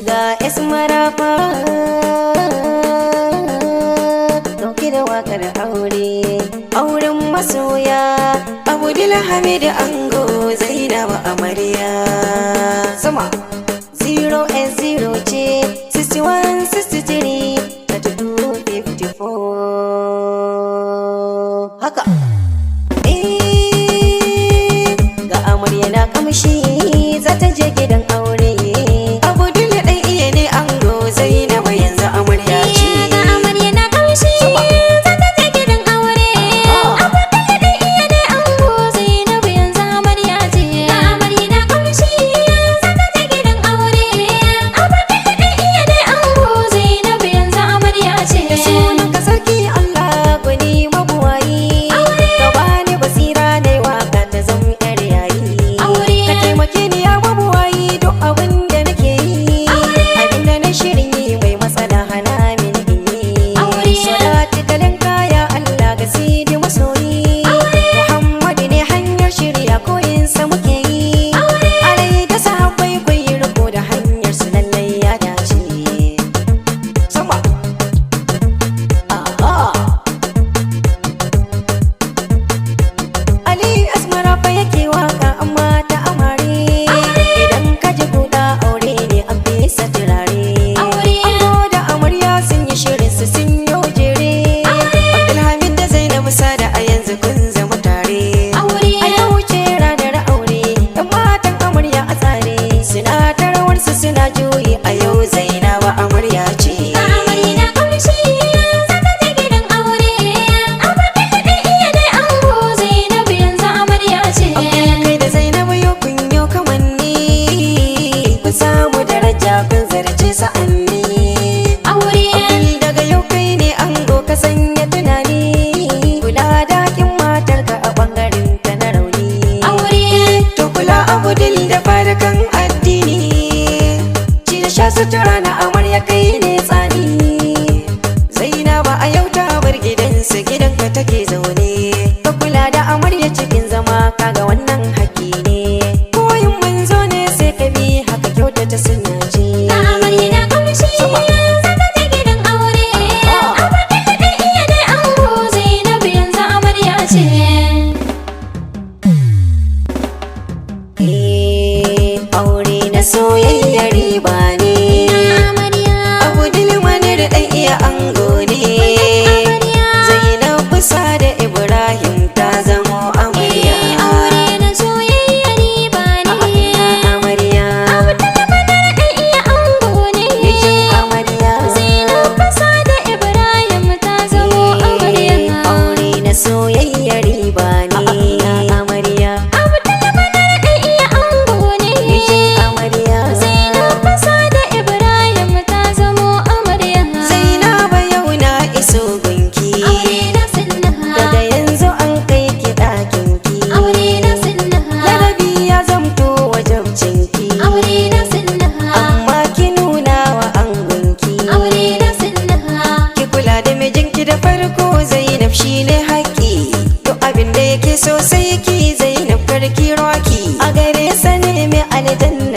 Ga Esmarafa dauke da wakar aure, auren masoya. Abdul Hamid ango, Zainab amarya. Sama 0 and 0 ce 61 63 32 54 haka. Eh, ga amarya na kamshi, za ta je gidan aure. Abdul dan iya ne ango, Zainab yanzu amarya ce. Ga amarya na kamshi, za ta je gidan aure. Abdul dan iya ne ango, Zainabu yanzu amarya ce. Ga amarya na kamshi, za ta je gidan aure. Abdul dan iya ne ango, Zainabu yanzu amarya ce. Da sunan ka sarki Allah, gwani mabuwayi. Aure. Ka bani basira na waka ta zam yar yayi. Aure. Ka taimake ni ya mabuwayi, duk abin da nake yi. Aure. Abin da na shirin yi mai matsala, hana mini in yi. Aure. Salati kalan kaya Allah ga sidi masoyi. Aure. Muhammadu ne hanyar shirya, koyinsa muke yi. Aure. Alai da sahabbai, kwayi riko da hanyar su, lallai ya dace. Sama. Aha. Ali Asmara fa yake waka, amma ta amare. Idan ka ji guda, aure ne an fesa turare. Aure. Ango da amarya sun yi shirin su, sun yi jere. Abdulhamid da Zainab sada a yanzu kun zama tare. Aure. A yau ce ranar aure, yan matan amarya a tsare. Suna ta rawar su, suna juyi, A yau Zainab amarya ce. Ga amarya na kamshi, za ta je gidan aure. Abdul dan iya ne ango, Zainabu yanzu amarya ce. Kai da Zainab yau kun yau kamanni, kun samu daraja, kun zarce sa'anni. Aure. Abdul, daga yau kai ne ango, ka sanya tunani, Kula da hakin matarka a bangaren ta na rauni. Aure. To kula Abdul da farakan addini, ci da sha, sutura na amarya, kai ne tsani. Zainaba a yau ta bar gidansu, gidanka take zaune. Ka kula da amarya cikin zama, kaga wannan haƙƙi ne. Koyin manzo ne, sai ka bi haka, kyautata suna ce. Ga amarya na kamshi, za ta je gidan aure. Abdul dan iya ne ango, Zainabu yanzu amarya ce. Eh, aure na soyayya riba ne. Amarya. Abdul Manir dan iya ango ne. Amarya. Zainab sada Ibrahim ta zamo amarya. Aure na soyayya riba ne. Amarya. Abdul Manar dan iya ango ne. Mijin amarya. Zainab sada Ibrahim ta zamo amarya. Aure na soyayya riba ne. Amarya. Abdul Manar dan iya ango ne. Mijin amarya. Zainab sada Ibrahim ta zamo amarya. Zainab, yau na iso gunki. Aure na sunna. Daga yanzu an kai ki ɗakin ki. Aure na sunna. Ladabi ya zamto wajabcinki. Aure na sunna. Amma ki nuna wa angonki. Aure na sunna. Ki kula da mijinki da farko Zainab, shine haƙƙi. Duk abin da yake so sai ki, Zainab, karki roki. A gare sa ne mai aljanna.